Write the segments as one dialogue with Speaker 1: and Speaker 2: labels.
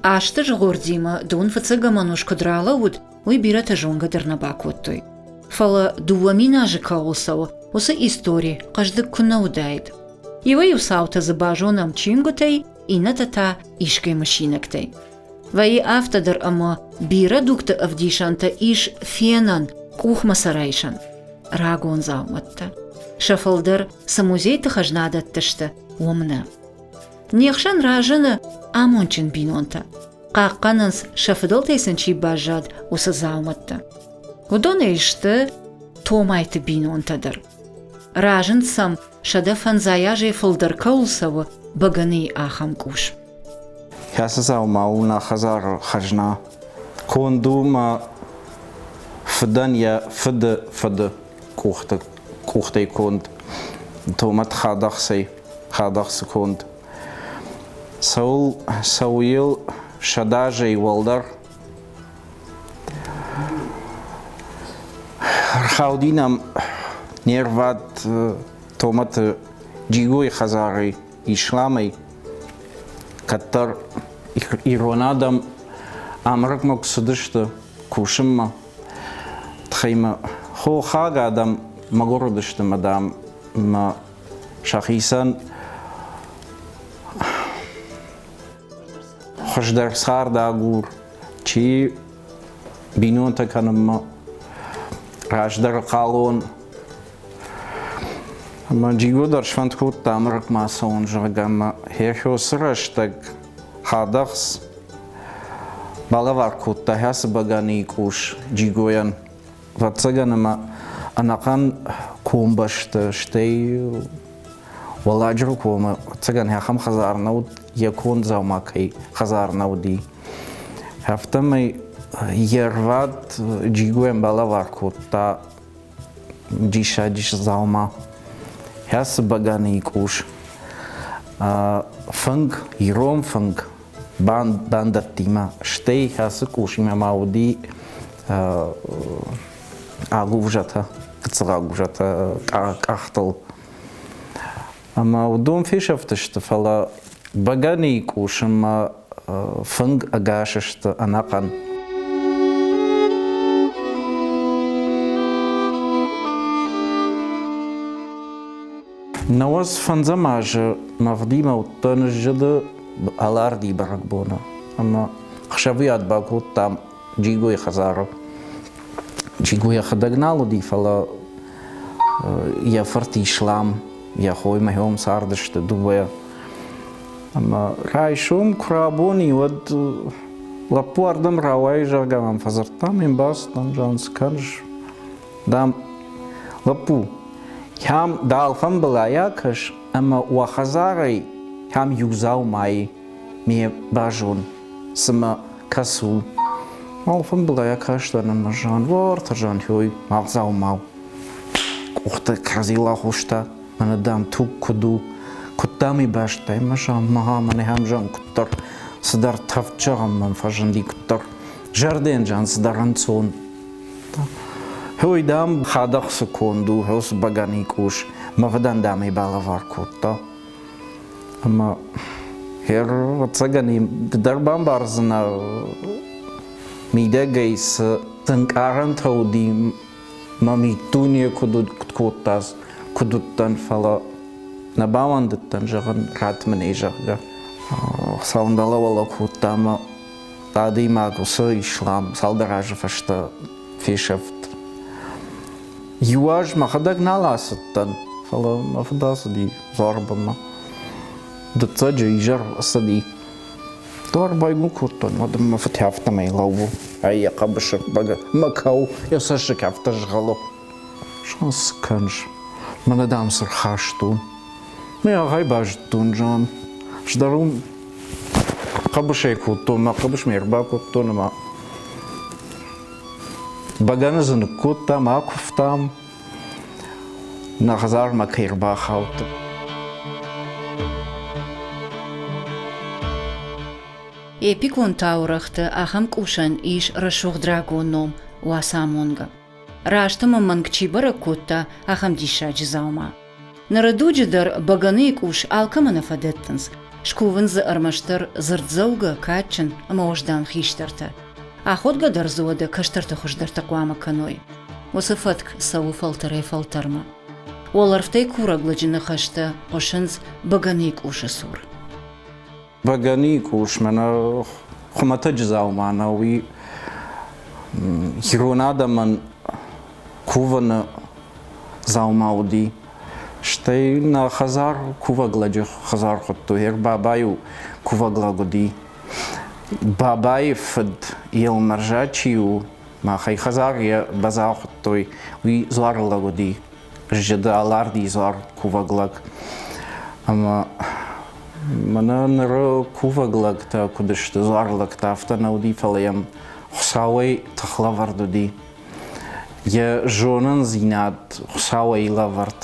Speaker 1: Азты згъордимӕ дон фыццӕгӕм ӕнус куыд ралӕууыд, уый бирӕтӕ зонгӕ дӕр нӕ бакодтой. Фӕлӕ 2000 азы кӕуыл цӕуы, уыцы истори хъӕздыг куы нӕ уыдаид. Иуӕй-иу цаутӕ дзы базонӕм чингуытӕй, иннӕтӕ та искӕй мысинӕгтӕй. Вӕййы афтӕ дӕр ӕмӕ бирӕ дугты ӕвдисӕнтӕ ис фенӕн, къухмӕ сӕ райсӕн. Рагон дзаумӕттӕ. Сӕ фылдӕр цы музейты хӕзнадӕтты сты, уым нӕ. Не хсӕн разыны амондджын бинонтӕ. Хъахъхъӕнынц, сӕ фыдӕлтӕй сын чи баззад, уыцы дзаумӕттӕ. Уыдонӕй сты Томайты бинонтӕ дӕр. Разынд сӕм, 150 азӕй фылдӕр кӕуыл цӕуы, бӕгӕныйы ахӕм къус.
Speaker 2: Кӕцы дзаума у нӕ хӕдзары хӕзна? Конд у мӕ фыдӕн йӕ фыды фыды къухты, къухтӕй конд. Томат хӕдӕхсӕй, хӕдӕхсы конд. Цӕуыл цӕуы йыл сӕдӕазӕй уӕлдӕр. Ӕрхауди нӕм не рвад Томаты Джигойы хӕдзарӕй Исламӕй. Кӕддӕр ирон адӕм Амырыкмӕ куы цыдысты кусынмӕ, тыххӕй мӕ хохаг адӕм мӕгуыр уыдысты мӕ, дам, мӕ сӕхицӕн хуыздӕр цард агур, чи бинонтӕ кӕнынмӕ раздӕры хъалон. Ӕмӕ Джиго дӕр сфӕнд кодта Амырыкмӕ ацӕуын, зӕгъгӕ, ӕмӕ Хехосы рӕстӕг Хадӕхц балӕвар кодта хӕцы бӕгӕныйы къус Джигойӕн. Ӕвӕццӕгӕн ӕмӕ ӕнӕхъӕн комбӕсты, стӕй Уӕлладжыры комы, ӕвӕццӕгӕн, ахӕм хӕдзар нӕ уыд, йӕ конд дзаума кӕй хӕдзар нӕ уыди. Афтӕмӕй йе рвад Джигойӕн балӕвар кодта диссаджы дзаума, хӕцы бӕгӕныйы къус, фынг, ирон фынг бандӕттимӕ, стӕй хӕцы къусимӕ ма уыди агуывзӕтӕ, гыццыл агуывзӕтӕ къӕхтыл. Ӕмӕ уыдон фесӕфтысты, фӕлӕ бӕгӕныйы къусынмӕ фынг ӕгас сты ӕнӕхъӕн. Науӕдз фӕндзӕм азы Мӕгъдимӕ уыдтӕн Зджыды Алардийы бӕрӕгбоны ӕмӕ ӕхсӕвыйад бакодтам Джигойы хӕдзары. Джиго йӕхӕдӕг нал уыди, фӕлӕ йӕ фырт Ислам, йӕ хоимӕ уым цардысты дыууӕ. Ӕмӕ райсом куы рабон и, уӕд лӕппу ардӕм рауайы, зӕгъгӕ мӕм фӕдзырдта, ме мбацыдтӕн, зӕгъын, цы кӕныс? Дам, лӕппу, кӕм дӕ алфамбылай акӕс ӕмӕ уӕ хӕдзарӕй кӕм иу дзаумайы ме базон, цымӕ кӕцы у. Алфамбылай акастӕн ӕмӕ зӕгъын, уӕртӕ Жанхёй, мах дзаумау. Къухтӕ кӕрӕдзийыл ахоста, мӕнӕ дам туг куыд у, куыд дам и бӕстӕ, ӕмӕ зӕгъын, мӕгъа, мӕнӕ ахӕм зӕгъын куыддӕр цыдӕр тӕвд зӕгъын мӕм фӕзынди куыддӕр. Зӕрдӕйӕн зӕгъын цыдӕр ӕнцон. Ой, дам, хӕдӕхсы конд у, уыцы бӕгӕныйы къус, мӕ фыдӕн дам ӕй балӕвар кодта. Ӕмӕ ӕвӕццӕгӕн ды дӕр бамбардзынӕ, мидӕгӕй цы ӕнкъарӕнтӕ уыди, мӕ миддуне куыд куыд кодта, куыд уыдтӕн, фӕлӕ нӕ бауӕндыдтӕн, зӕгъын, ратт мын ӕй, зӕгъгӕ. Хуыцау ын дӕлӕ-уӕлӕ кодта ӕмӕ адӕймаг уыцы ислам цалдӕр азы фӕстӕ фесӕфт. Иу аз мӕхӕдӕг нал ацыдтӕн, фӕлӕ мӕ фыд ацыди дзуарбынмӕ. Дыццӕджы изӕр ацыди. Дуар байгом кодтон, уӕд мӕ фыд афтӕмӕй лӕууы. Ай йӕ хъӕбысы мӕ кау, йӕ цӕссыг афтӕ згъӕлы. Цы кӕныс? Мӕнӕ дам цы рхастон. Мӕ ӕгай базыдтон, Жан. Ӕз дӕр уым хъӕбысӕй кодтон, мӕ хъӕбысмӕ ӕрбакодтон ӕмӕ бӕгӕны дзы ныккодтам, акуывтам, нӕ хӕдзармӕ кӕй ӕрбахауд.
Speaker 1: Эпикон таурӕгъты ахӕм къусӕн ис рӕсугъд рагон ном Уацамонгӕ. Раст ӕмӕ мӕнг чи бӕрӕг кодта, ахӕм диссаджы дзаума. Ныры дуджы дӕр бӕгӕныйы къус алкӕмӕ нӕ фӕдӕттынц. Скувынц дзы ӕрмӕстдӕр дзырддзӕугӕ, кадджын ӕмӕ уӕздан хистӕртӕ. Аходгӕ дӕр дзы уӕдӕ кӕстӕрты хуыздӕртӕ хъуамӕ кӕной. Уыцы фӕтк цӕуы фӕлтӕрӕй-фӕлтӕрмӕ. Уӕлӕрвтӕй курӕг лӕджы ныхӕстӕ хъуысынц бӕгӕныйы къусы цур.
Speaker 2: Бӕгӕныйы къус мӕнӕ хуымӕтӕджы дзаума нӕу, уый ирон адӕмӕн кувыны дзаума уыди. Стӕй нӕ хӕдзар кувӕг лӕджы хӕдзар хуыдтой. Ӕрбаба-иу кувӕг лӕг уыди. Бабайы фыд Елмӕрза чи у, махӕй хӕдзар йӕ база хуыдтой, уый дзуары лӕг уыди. Зджыды Алардийы дзуар кувӕг лӕг. Ӕмӕ мӕнӕ ныры кувӕг лӕгтӕ куыд сты, дзуар лӕгтӕ, афтӕ нӕ уыди, фӕлӕ йӕм Хуыцауӕй тыхлӕвӕрд уыди. Йӕ зонындзинад Хуыцауӕй лӕвӕрд.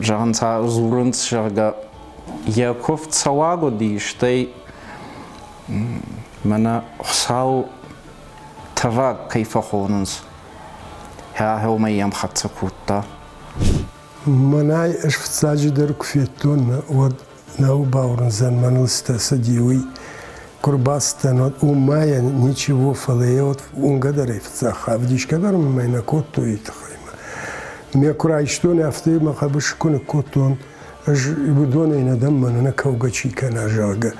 Speaker 2: Зӕгъынц, дзурынц, зӕгъгӕ, йӕ куывд цӕуаг уыди, стӕй мӕнӕ Хуыцау тӕваг кӕй фӕхонынц, уымӕй йӕм хӕццӕ кодта.
Speaker 3: Мӕнӕй ӕз фыццаджыдӕр куы федтон, уӕд нӕу бауырндзӕн, мӕныл цытӕ цыди, уый. Куы рбацыдтӕн, уӕд уымӕй ничего, фӕлӕ йӕ уӕд уынгӕ дӕр ӕй фыццаг ӕвдисгӕ дӕр мӕ нӕ кодтой тыххӕй. Мӕ куы райстон, афтӕ мӕ хъӕбысы куы ныккодтон, ӕз уыдонӕй нӕ дӕн, мӕнӕ нӕ кӕугӕ чи кӕна, зӕгъгӕ.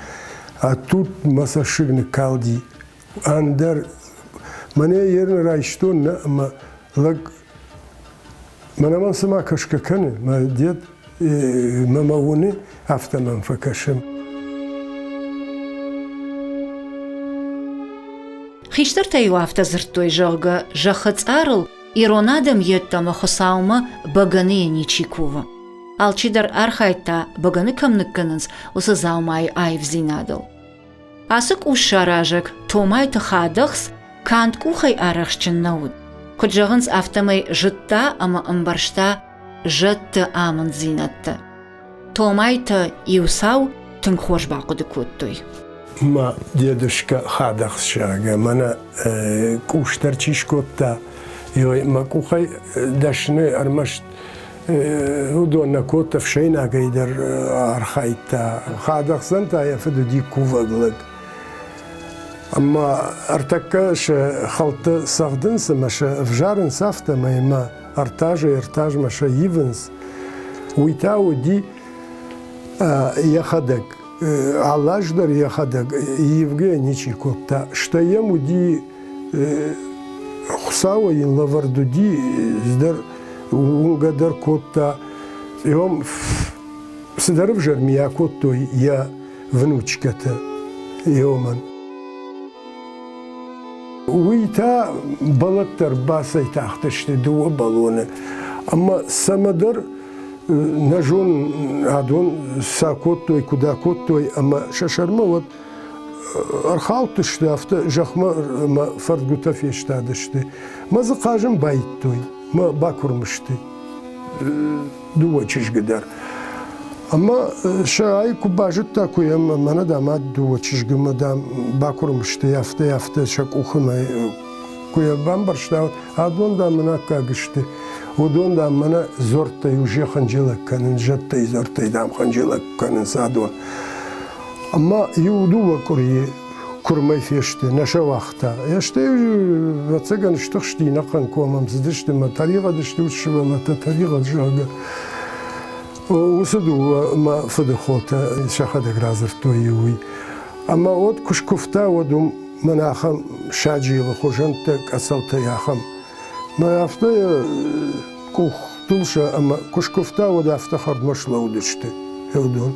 Speaker 3: А тут мӕ цӕссыг ныккалди. Ӕндӕр мӕнӕ ерын райстон нӕ ӕмӕ лӕг мӕнӕ мӕм цыма кӕсгӕ кӕны, мӕ дед мӕ мӕ уыны, афтӕ мӕм фӕкӕсы.
Speaker 1: Хистӕртӕ-иу афтӕ дзырдтой, зӕгъгӕ, зӕххы цъарыл ирон адӕм йеддӕмӕ Хуыцаумӕ бӕгӕныйы ничи кувы. Алчидӕр архайдта, бӕгӕны кӕм ныккӕнынц, уыцы дзаумайы аивдзинадыл. Ацы къус саразӕг Томайты Хадӕхц канд къухӕй арӕхстджын нӕ уыд. Куыд зӕгъынц, афтӕмӕй зыдта ӕмӕ ӕмбӕрста зӕдты амынддзинӕдтӕ. Томайтӕ иу цау тынг хорз бахъуыды кодтой.
Speaker 3: Мӕ дедушка Хадӕхц, зӕгъгӕ, мӕнӕ къус дӕр чи скодта, мӕ къухӕй дӕсны ӕрмӕст уыдон нӕ кодта, ӕфсӕйнагӕй дӕр архайдта. Хадӕхцӕн та йӕ фыд уыди кувӕг лӕг. Ӕмӕ ӕртӕккӕ сӕ хӕлттӕ цӕгъдынц ӕмӕ сӕ ӕвзарынц афтӕмӕй ӕмӕ ӕртазӕй-ӕртазмӕ сӕ ивынц. Уый та уыди йӕхӕдӕг, алы аз дӕр йӕхӕдӕг ивгӕ ничи кодта. Стӕй йӕм уыди Хуыцауӕй йын лӕвӕрд уыди, цыдӕр уынгӕ дӕр кодта. Цыдӕр ӕвзӕр ми акодтой йӕ внучкӕтӕ Иомӕн. Уый та бӕлӕттӕ ӕрбацӕйтахтысты дыууӕ баллоны ӕмӕ цӕмӕдӕр нӕ зонын, адон цы акодтой, куыд акодтой ӕмӕ сӕ сӕрмӕ уӕд ӕрхаудтысты, афтӕ зӕхмӕ мӕ фӕрдгуытӕ фестадысты. Мӕ дзы хъазын байдтой, мӕ бакуырм сты дыууӕ чызгы дӕр. Ӕмӕ сӕ ай куы базыдта, куы йӕм, мӕнӕ дам, дыууӕ чызгы мӕ дам, бакуырм сты, афтӕ, афтӕ сӕ къухы мӕ куы йӕ бамбӕрста, адон, дам, мын аккаг сты. Уыдон, дам, мӕнӕ дзуӕрттӕй уже хынджылӕг кӕнынц, зӕдтӕй дзуӕрттӕй, дам, хынджылӕг кӕнынц адон. Ӕмӕ иу-дыууӕ къуырийы куырмӕй фесты, нӕ сӕ уагъта. Стӕй, ӕвӕццӕгӕн, стыхсти ӕнӕхъӕн комӕм цыдысты мӕ тӕригъӕд сты уыцы сывӕллӕттӕ, тӕригъӕд, зӕгъгӕ. Уыцы дыууӕ мӕ фыды хотӕ сӕхӕдӕг радзырдтой уый. Ӕмӕ уӕд куы скуывта, уӕд уым мӕнӕ ахӕм саджилы хуызӕнттӕ къӕцӕлтӕй ахӕм. Мӕ афтӕ къухтыл сӕ ӕмӕ куы скуывта, уӕд афтӕ хӕрдмӕ слӕудысты уыдон.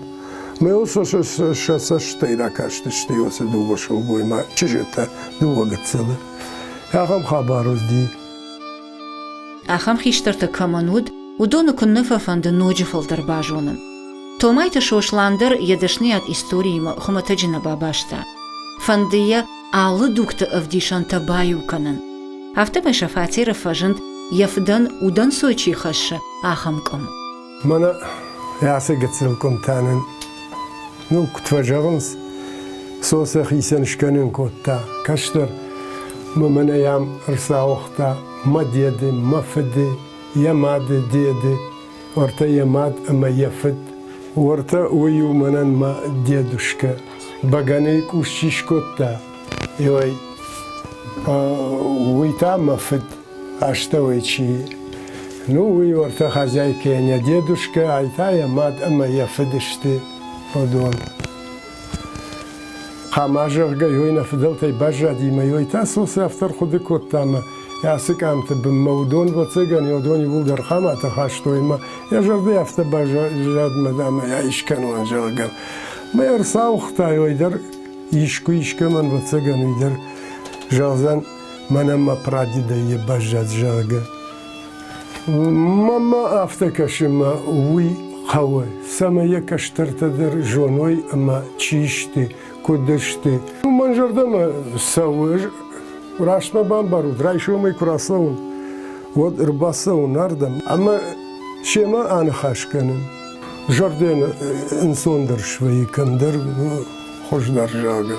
Speaker 3: Мӕ сӕ цӕстӕй ракастысты уыцы дыууӕ сылгоймаг чызджытӕ, дыууӕ гыццылы. Ахӕм хабар уыди.
Speaker 1: Ахӕм хистӕртӕ кӕмӕн уыд, уыдоны куыннӕ фӕфӕнды ноджы фылдӕр базонын. Томайты Сослан дӕр йӕ дӕсныйад историимӕ хуымӕтӕджы нӕ бабаста. Фӕнды йӕ алы дугты ӕвдисӕнтӕ баиу кӕнын. Афтӕмӕй сӕ фатеры фӕзынд, йӕ фыдӕн удӕнцой чи хӕссы, ахӕм къуым.
Speaker 3: Мӕнӕ ацы гыццыл къуымтӕ нын, ну, куыд фӕзӕгъынц, сосӕ хицӕн скӕнын кодта. Кӕстӕр мӕ мӕнӕ йӕм ӕрцауыгъта мӕ деды, мӕ фыды, йӕ мады деды, уӕртӕ йӕ мад ӕмӕ йӕ фыд. Уӕртӕ уый у мӕнӕн мӕ дедушкӕ. Бӕгӕныйы къус чи скодта, иуӕй уый та мӕ фыд астӕуӕй чи. Ну, уый уӕртӕ хозяйкӕйӕн йӕ дедушкӕ, ай та йӕ мад ӕмӕ йӕ фыд сты, уыдон. Хъама, зӕгъгӕ, ёй нӕ фыдӕлтӕй баззади мӕ ёй та сосӕфт ӕрхъуыды кодта мӕ ацы къамты бынмӕ уыдон, ӕвӕццӕгӕн, уыдон иууылдӕр хъаматӕ хастой мӕ йӕ зӕрдӕ афтӕ баззад мӕ дам ӕй искӕнон, зӕгъгӕ. Мӕ ӕрцауыгъта ёй дӕр искуы искӕмӕн, ӕвӕццӕгӕн, уый дӕр зӕгъдзӕн, мӕнӕн мӕ прадедӕй йе баззад, зӕгъгӕ. Мӕнмӕ афтӕ кӕсы, мӕ уый хъӕуы, цӕмӕй йӕ кӕстӕртӕ дӕр зоной ӕмӕ чи сты, куыд сты. Мӕн зӕрдӕмӕ цӕуы, раст мӕ бамбарут, райсомӕй куы рацӕуын, уӕд ӕрбацӕуын ардӕм ӕмӕ семӕ аныхас кӕнын. Зӕрдӕйӕн ӕнцондӕр свӕййы кӕмдӕр хуыздӕр, зӕгъгӕ.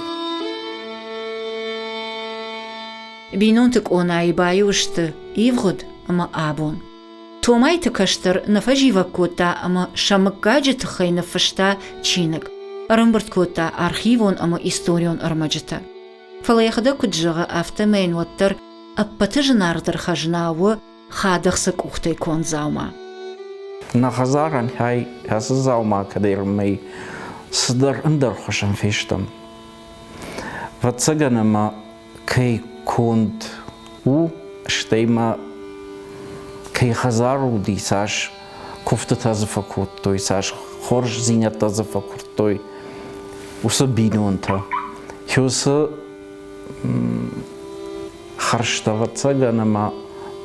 Speaker 1: Бинонты къонайы баиу сты ивгъуыд ӕмӕ абон. Томайты кӕстӕр нӕ фӕзивӕг кодта ӕмӕ сӕ мыггаджы тыххӕй ныффыста чиныг, ӕрӕмбырд кодта архивон ӕмӕ историон ӕрмӕджытӕ. Фӕлӕ йӕхӕдӕг куыд зӕгъы, афтӕмӕй йын уӕддӕр ӕппӕты зынаргъдӕр хӕзна у хӕдӕхсы къухтӕй конд дзаума.
Speaker 2: Нӕ хӕдзарӕн хай ацы дзаума кӕдӕй цыдӕр ӕндӕр хуызӕн фестӕм. Ӕвӕццӕгӕн ӕмӕ кӕй конд у, стӕй ма кӕй хӕдзар уыди, цас куывтытӕ дзы фӕкодтой, цас хорздзинӕдтӕ дзы фӕкуырдтой, уыцы бинонтӕ. Уыцы хӕрзтӕ, ӕвӕццӕгӕн, ӕмӕ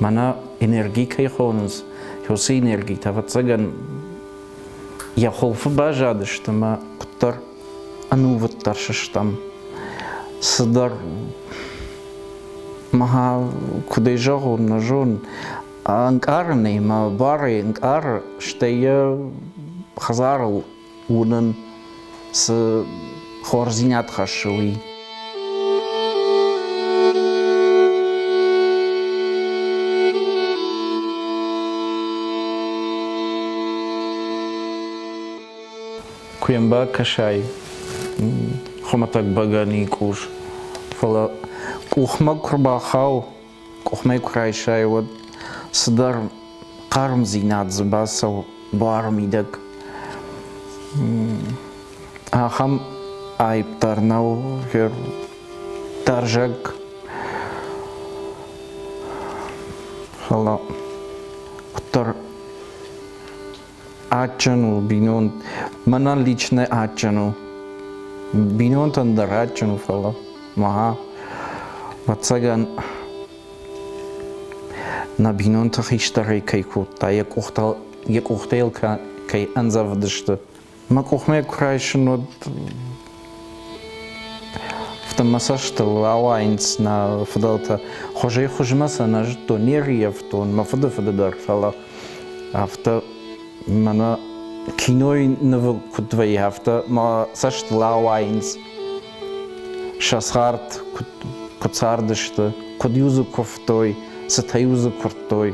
Speaker 2: мӕнӕ энерги кӕй хонынц, уыцы энергитӕ, ӕвӕццӕгӕн, йӕ хуылфы баззадысты ӕмӕ куыддӕр ӕнувыддӕр сыстӕм. Цыдӕр мӕ куыдӕй зӕгъон, нӕ зонын. Ӕнкъарын ӕй, мӕ барӕй ӕнкъары, стӕй йӕ хӕдзарыл уынын, цы хорздзинад хӕссы, уый. Куы йӕм бакӕсай, хуымӕтӕг бӕгӕныйы къус, фӕлӕ къухмӕ куы рбахауы, къухмӕ куы райсай, уӕд цыдӕр хъармдзинад дзы бацӕуы буары мидӕг. Ахӕм аипп дӕр нӕу, дӕрзӕг. Фӕлӕ куыддӕр Адджын у бинон, мӕнӕн лично адджын у. Бинонтӕн дӕр адджын у, фӕлӕ мӕ, ӕвӕццӕгӕн, нӕ бинонты хистӕрӕй кӕй кодта, йӕ къухтӕ, йӕ къухтӕ йыл кӕй ӕндзӕвыдысты. Мӕ къухмӕ куы райсын, уӕд афтӕ мӕ цӕстыл ауайынц нӕ фыдӕлтӕ. Хуызӕй-хуызмӕ сӕ нӕ зыдтон, не рыййӕфтон, мӕ фыды фыды дӕр, фӕлӕ афтӕ мӕнӕ кинойы нывы куыд вӕййы, афтӕ мӕ цӕстыл ауайынц сӕ цард, куыд цардысты, куыд-иу дзы куывтой, цытӕ-иу дзы куырдтой.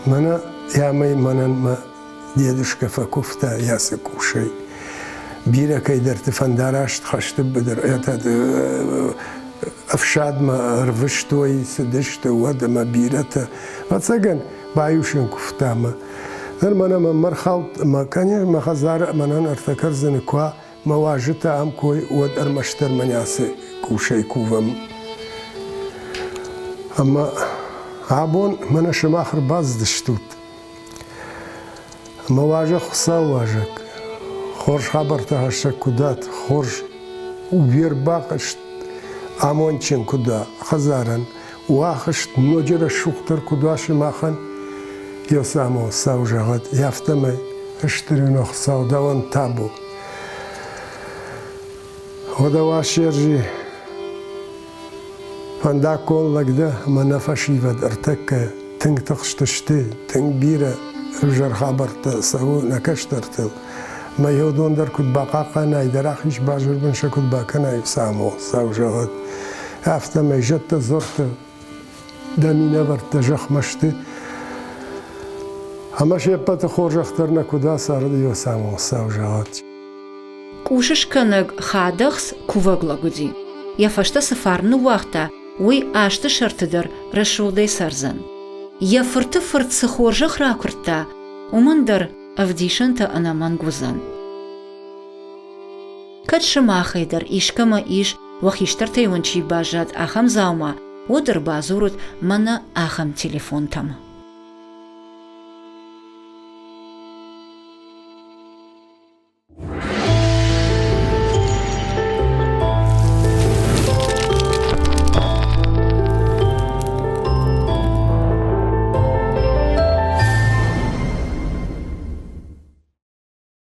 Speaker 3: Мӕнӕ ӕмӕ мӕнӕн мӕ дедушка фӕкуывта йӕ цы къусӕй. Бирӕ кӕйдӕрты фӕндараст хӕсты быдыр ӕфсадмӕ ӕрвыстой, цыдысты уӕд ӕмӕ бирӕтӕ. Ӕцӕгӕн, баиу куывта мӕ. Ныр мӕнӕ мӕм ӕрхауд ӕмӕ, конечно, мӕ хӕдзары мӕнӕн ӕртӕ кӕрдзыны куы уа, мӕ уазджытӕ ам кой, уӕд ӕрмӕстдӕр мӕнӕ ацы къусӕй кувӕм. Ӕмӕ абон мӕнӕ сымах ӕрбацыдыстут. Мӕ уазӕг Хуыцауы уазӕг, хорз хабӕрттӕ хӕссӕг куы дӕт, хорз уе рбахызт амондджын куы дӕ хӕдзарӕн, уӕ хызт ноджы рӕсугъддӕр куыд уа сымахӕн, Йосамо Хуыцау зӕгъӕд, афтӕмӕй стыр уын Хуыцау дӕуӕн табу. Уӕдӕ Уасгерджи, фӕндаггон лӕг дӕ ӕмӕ нӕ фӕсивӕд ӕртӕккӕ тынг тыхстысты, тынг бирӕ ӕвзӕр хабӕрттӕ цӕуы нӕ кӕстӕртыл. Мӕ еудон дӕр куд бахъахъхъӕнай, дӕ рахиз базырбын сӕ куыд бакӕнай, Само, сау зӕгъӕд. Афтӕмӕй зӕдтӕ дзырдты дӕ минӕвӕрттӕ зӕхмӕ сты. Ӕмӕ се ппӕты хорзӕх дӕр нӕ куыд ацард, Само, сау зӕгъӕд.
Speaker 1: Къусыскӕнӕг Хадӕхц кувӕг лӕг уыди. Йӕ фӕстӕ цы фарн ныууагъта, уый азты сӕрты дӕр рӕсугъдӕй цӕрдзӕн. Йӕ фырты фырт цы хорзӕх ракуырдта, уымӕн дӕр ӕвдисӕнтӕ ӕнӕмӕнг уыдзӕн. Кӕд сымахӕй дӕр искӕмӕ ис, уӕ хистӕртӕй уын чи баззад, ахӕм дзаума, уӕд ӕрбадзурут мӕнӕ ахӕм телефонтӕм.